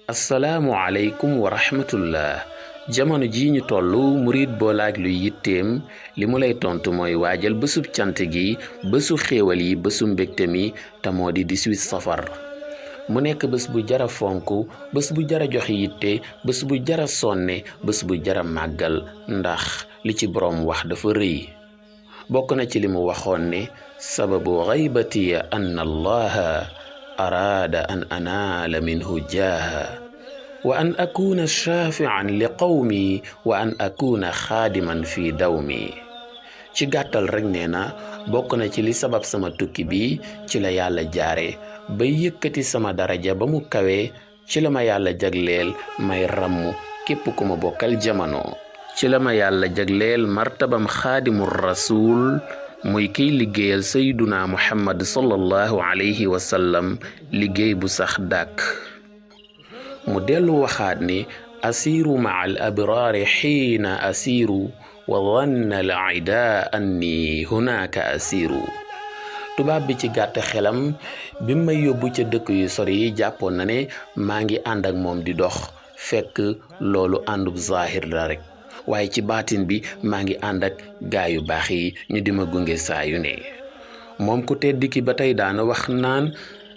assalaamu aleykum wa rahmatullah jamono ji ñu tollu murid boo laaj luy yitteem li mu lay tontu mooy waajal bésub cant gi bésu xéewal yi bésu mbégte mi te moo di 18 safar mu nekk bés bu jara fonk bés bu jara joxe yitte bés bu jara sonne bés bu jara màggal ndax li ci boroom wax dafa rëy bokk na ci li mu waxoon ne sababu xaybati anna allaha araada an anaala minhu jaaha wa an akuna shaafian li qawmi wa an akuna xaadiman fi dawmi ci gàttal rek nee na bokk na ci li sabab sama tukki bi ci la yàlla jaare ba yëkkati sama daraja ba mu kawee ci la ma yàlla jagleel may ràmm képp ku ma bokkal jamono ci la ma yàlla jagleel martabam xaadimur rasul muy kiy liggéeyal sayduna muhammad sallallahu alayhi wa sallam liggéey bu sax dàkk mu dellu waxaat ni asiiru maa al abraari xiina asiiru wa dhanna al ida anni hunaaka asiiru tubaab bi ci gàtt xelam bi may yóbbu ca dëkk yu sori yi jàppoon na ne maa ngi ànd ak moom di dox fekk loolu àndub zaahir la rek waaye ci baatin bi maa ngi ànd ak gaa yu baax yi ñu di ma gunge saa yu ne moom ku tedd ki ba tey daana wax naan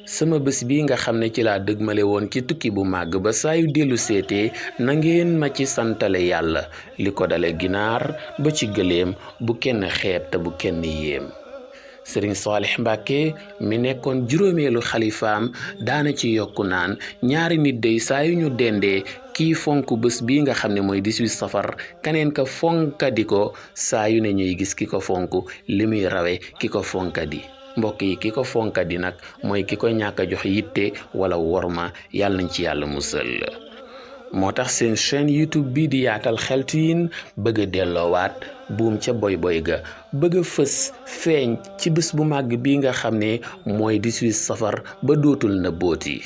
sama bés bi nga xam ne ci laa dëgmale woon ci tukki bu màgg ba saa yu dellu seetee na ngeen ma ci santale yàlla li ko dale ginaar ba ci gëléem bu kenn xeeb te bu kenn yéem sëriñ Saalix Mbàkke mi nekkoon juróomeelu xalifaam daana ci yokku naan ñaari nit day saa yu ñu dendee kii fonk bés bi nga xam ne mooy 18 safar kaneen ka fonkadi ko saa yu ne ñuy gis ki ko fonk li muy rawe ki ko fonkadi mbokk yi ki ko fonkadi nag mooy ki ko ñàkk a jox yitte wala worma yàlla nañ ci yàlla musal moo tax seen chaîne YouTube bii di yaatal xeltu yin bëgg a delloowaat buum ca boy boy ga bëgg a fës feeñ ci bés bu màgg bi nga xam ne mooy 18 safar ba dootul na booti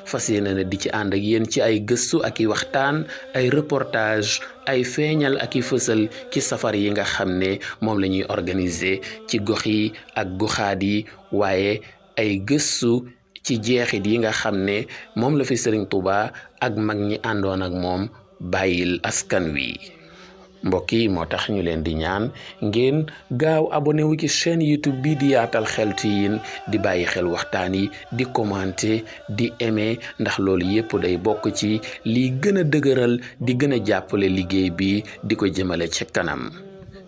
fas yéene na di ci ànd ak yéen ci ay gëstu ak i waxtaan ay reportage ay feeñal ak i fësal ci safar yi nga xam ne moom la ñuy organiser ci gox yi ak goxaat yi waaye ay gëstu ci jeexit yi nga xam ne moom la fi Sëriñ Tuuba ak mag ñi àndoon ak moom bàyyil askan wi mbokk yi moo tax ñu leen di ñaan ngeen gaaw abonné wu ci chaîne YouTube bi di yaatal xeltu yin di bàyyi xel waxtaan yi di commenter di aimer ndax loolu yépp day bokk ci liy gën a dëgëral di gën a jàppale liggéey bi di ko jëmale ca kanam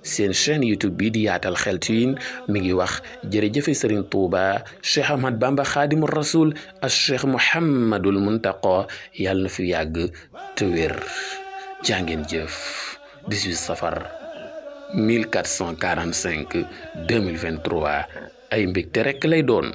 seen chaîne YouTube bi di yaatal xeltu yin mi ngi wax jërëjëfe Sëriñ Tuuba Cheikh Ahmad Bamba Xaadimu Rasul ak Cheikh Muhammadul Muntaqa yàlla na fi yàgg te wér jàngeen jëf 18 safar 1445 2023 ay mbégte rekk lay doon